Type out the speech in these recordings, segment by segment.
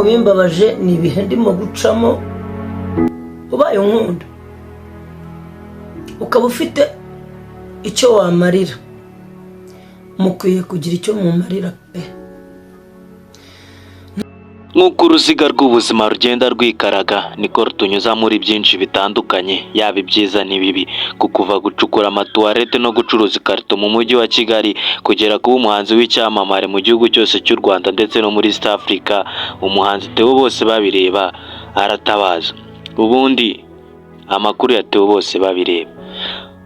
Mu bimbabaje ni ibihe ndimo gucamo. Ubaye unkunda, ukaba ufite icyo wamarira, mukwiye kugira icyo mumarira pe. Nk'uko uruziga rw'ubuzima rugenda rwikaraga, niko rutunyuza muri byinshi bitandukanye, yaba ibyiza n'ibibi. Ku kuva gucukura amatuwarete no gucuruza ikarito mu mujyi wa Kigali, kugera kuba umuhanzi w'icyamamare mu gihugu cyose cy'u Rwanda ndetse no muri East Africa, umuhanzi Theo Bose Babireba aratabaza. Ubundi amakuru ya Theo Bose Babireba,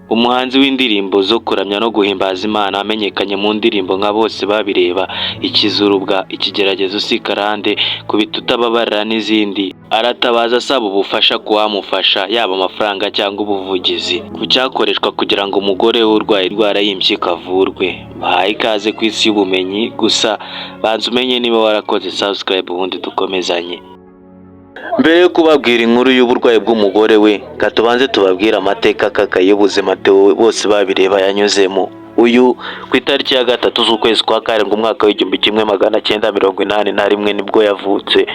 umuhanzi w'indirimbo zo kuramya no guhimbaza Imana, wamenyekanye mu ndirimbo nka Bose Babireba, Ikizurubwa, Ikigeragezo si Karande, Kubita Utababarira n'izindi, aratabaza asaba ubufasha ku wamufasha, yaba amafaranga cyangwa ubuvugizi ku cyakoreshwa kugira ngo umugore we urwaye indwara y'impyiko avurwe. Bahaye ikaze ku isi y'ubumenyi, gusa banza umenye niba warakoze subscribe, ubundi dukomezanye. Mbere yo kubabwira inkuru y'uburwayi bw'umugore we, ka tubanze tubabwire amateka akakaye y'ubuzima Theo Bose Babireba yanyuzemo. Uyu ku itariki ya 3 z'ukwezi kwa 7, umwaka w'1981, nibwo yavutse.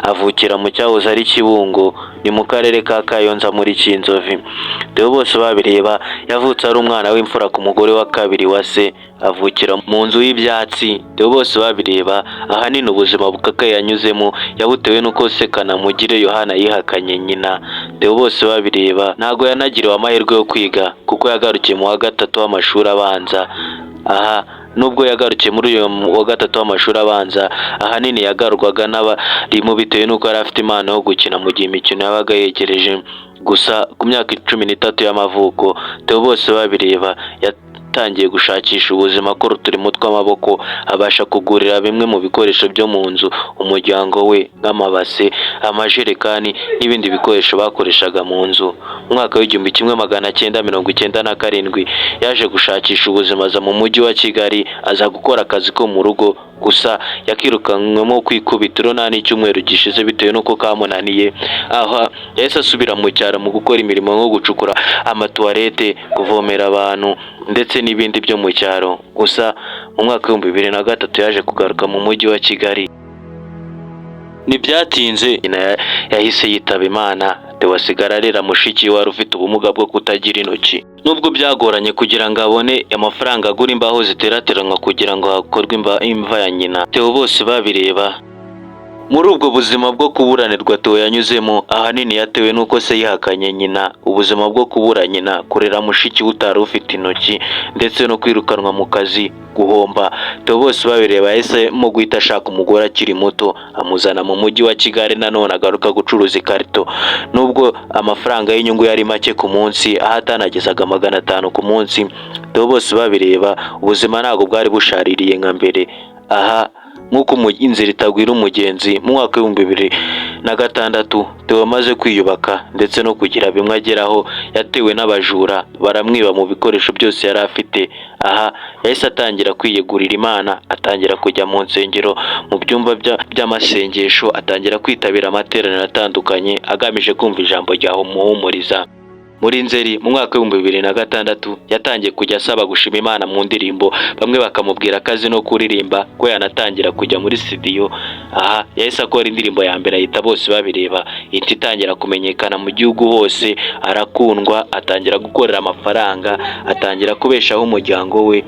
Avukira mu cyahoze ari Kibungo, ni mu karere ka Kayonza muri Kinzovi. Theo Bose Babireba yavutse ari umwana w'imfura ku mugore wa kabiri wa se, avukira mu nzu y'ibyatsi. Theo Bose Babireba ahanini ubuzima bukakaye yanyuzemo yabutewe n'uko se Kanamugire Yohana yihakanye nyina. Theo Bose Babireba ntago yanagiriwe amahirwe yo kwiga, kuko yagarukiye mu wa gatatu w'amashuri abanza. Aha nubwo yagarukiye muri uyu wa gatatu w'amashuri abanza, ahanini yagarurwaga n'abarimu bitewe n'uko yari afite impano yo gukina mu gihe imikino yabaga yegereje. Gusa ku myaka 13 y'amavuko, Theo Bose Babireba yatangiye gushakisha ubuzima, akora uturimo tw'amaboko, abasha kugurira bimwe mu bikoresho byo mu nzu umuryango we, nk'amabase, amajerekani n'ibindi bikoresho bakoreshaga mu nzu. Mu mwaka w'1997 yaje gushakisha ubuzima, aza mu mujyi wa Kigali, aza gukora akazi ko mu rugo. Gusa yakirukanywemo ku ikubitiro nta n'icyumweru gishize, bitewe n'uko kamunaniye. Aha yahise asubira mu cyaro mu gukora imirimo nko gucukura amatuwarete, kuvomera abantu ndetse n'ibindi byo mu cyaro. Gusa mu mwaka w'2003 yaje kugaruka mu mujyi wa Kigali. Ntibyatinze, nyina yahise yitaba Imana, Theo asigara arera mushiki we wari ufite ubumuga bwo kutagira intoki. Nubwo byagoranye kugira ngo abone amafaranga agura imbaho ziterateranwa kugira ngo hakorwe imva ya nyina, Theo Bose Babireba muri ubwo buzima bwo kuburanirwa Theo yanyuzemo, ahanini yatewe n'uko se yihakanye nyina, ubuzima bwo kubura nyina, kurera mushiki we utari ufite intoki, ndetse no kwirukanwa mu kazi, guhomba, Theo Bose Babireba yahisemo guhita ashaka umugore akiri muto, amuzana mu mujyi wa Kigali. Nanone agaruka gucuruza ikarito, nubwo amafaranga y'inyungu yari make ku munsi, aho atanagezaga 500 ku munsi. Theo Bose Babireba ubuzima ntabwo bwari bushaririye nka mbere. Aha nk'uko inzira itagwira umugenzi, mu mwaka w'2006 Theo amaze kwiyubaka ndetse no kugira bimwe ageraho, yatewe n'abajura, baramwiba mu bikoresho byose yari afite. Aha yahise atangira kwiyegurira Imana, atangira kujya mu nsengero, mu byumba by'amasengesho, atangira kwitabira amateraniro atandukanye agamije kumva ijambo rya muhumuriza. Muri Nzeri mu mwaka w'2006 yatangiye kujya asaba gushima Imana mu ndirimbo, bamwe bakamubwira ko azi no kuririmba, ko yanatangira kujya muri studio. Aha yahise akora indirimbo ya mbere ahita Bose Babireba, ihita itangira kumenyekana mu gihugu hose, arakundwa, atangira gukorera amafaranga, atangira kubeshaho umuryango we.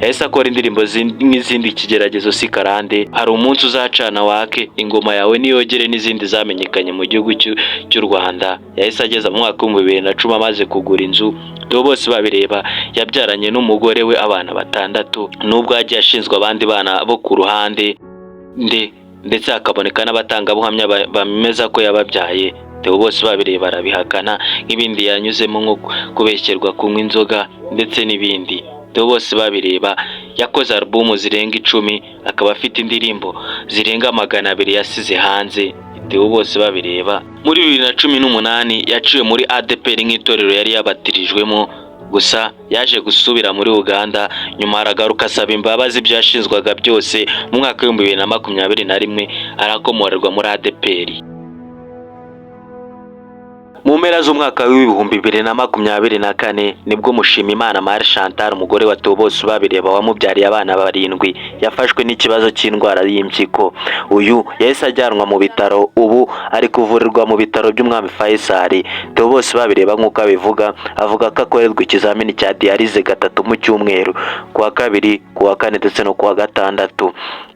Yahise akora indirimbo nk'izindi: Ikigeragezo si Karande, Hari Umunsi Uzacana Wake, Ingoma Yawe Niyogere n'izindi zamenyekanye mu gihugu cy'u Rwanda. Yahise ageza mu mwaka w'2010 amaze kugura inzu. Theo Bose Babireba yabyaranye n'umugore we abana batandatu, nubwo yagiye ashinzwe abandi bana bo ku ruhande ndetse hakaboneka n'abatangabuhamya bemeza ko yababyaye. Theo Bose Babireba arabihakana, nk'ibindi yanyuzemo nko kubeshyerwa kunywa inzoga ndetse n'ibindi. Theo Bose Babireba yakoze alubumu zirenga 10, akaba afite indirimbo zirenga 200 yasize hanze. Theo Bose Babireba muri 2018 yaciwe muri ADEPR nk'itorero yari yabatirijwemo. Gusa yaje gusubira muri Uganda nyuma, aragaruka asaba imbabazi ibyo yashinzwaga byose. Mu mwaka w'2021 arakomorerwa muri ADEPR. Mu mpera z'umwaka w'2024 nibwo Mushimiyimana Marie Chantal, umugore wa Theo Bosebabireba wamubyariye abana barindwi, yafashwe n'ikibazo cy'indwara y'impyiko. Uyu yahise ajyanwa mu bitaro, ubu ari kuvurirwa mu bitaro by'Umwami Faisal. Theo Bosebabireba nk'uko abivuga, avuga ko akorerwa ikizamini cya dialyse gatatu mu cyumweru, ku wa kabiri, ku wa kane ndetse no ku wa gatandatu.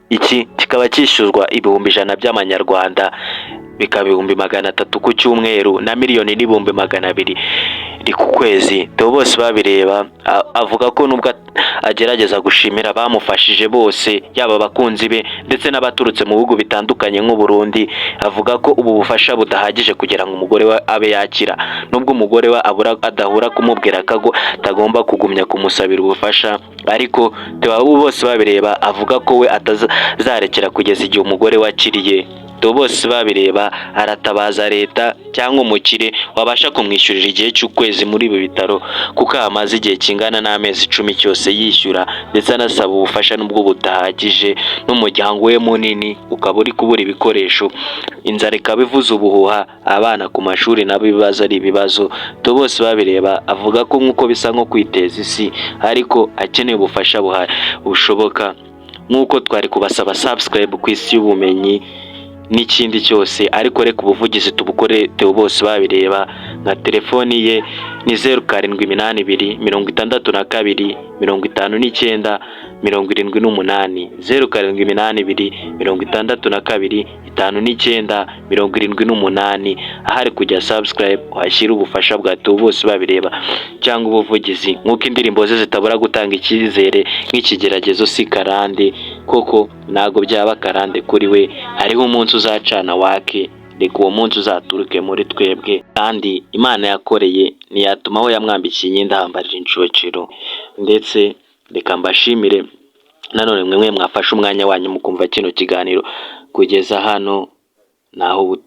Iki kikaba cyishyuzwa 100,000 by'amanyarwanda, bikaba 300,000 ku cyumweru na 1,200,000 ku kwezi. Theo Bosebabireba avuga ko nubwo agerageza gushimira abamufashije bose, yaba abakunzi be ndetse n'abaturutse mu bihugu bitandukanye nk'u Burundi, avuga ko ubu bufasha budahagije kugira ngo umugore we abe yakira. Nubwo umugore we abura adahura kumubwira ko atagomba kugumya kumusabira ubufasha, ariko Theo Bosebabireba avuga ko we atazarekera kugeza igihe umugore we akiriye. Theo Bosebabireba aratabaza leta cyangwa umukire wabasha kumwishyurira igihe cy'ukwezi muri ibi bitaro, kuko amaze igihe kingana n'amezi 10 cyose yishyura, ndetse anasaba ubufasha nubwo budahagije, n'umuryango we munini ukaba uri kubura ibikoresho, inzara ikaba ivuza ubuhuha, abana ku mashuri nabo ibibazo ari ibibazo. Theo Bosebabireba avuga ko nk'uko bisa nko kwiteza isi, ariko akeneye ubufasha bushoboka. Nk'uko twari kubasaba subscribe ku Isi y'Ubumenyi n'ikindi cyose, ariko reka ubuvugizi tubukore Theo Bosebabireba. Nka telefoni ye ni 0782 62 59 78, 0782 62 59 78. Ahari kujya subscribe uhashyire ubufasha bwa Theo Bosebabireba cyangwa ubuvugizi. Nk'uko indirimbo ze zitabura gutanga icyizere nk'ikigeragezo si karande koko, ntabwo byaba karande kuri we. Hariho umunsi uzacana wake, reka uwo munsi uzaturuke muri twebwe. Kandi Imana yakoreye ntiyatuma aho yamwambikiye imyenda ahambarira inshocero. Ndetse reka mbashimire nanone mwe mwafashe umwanya wanyu mukumva kino kiganiro kugeza hano, naho ubutaha.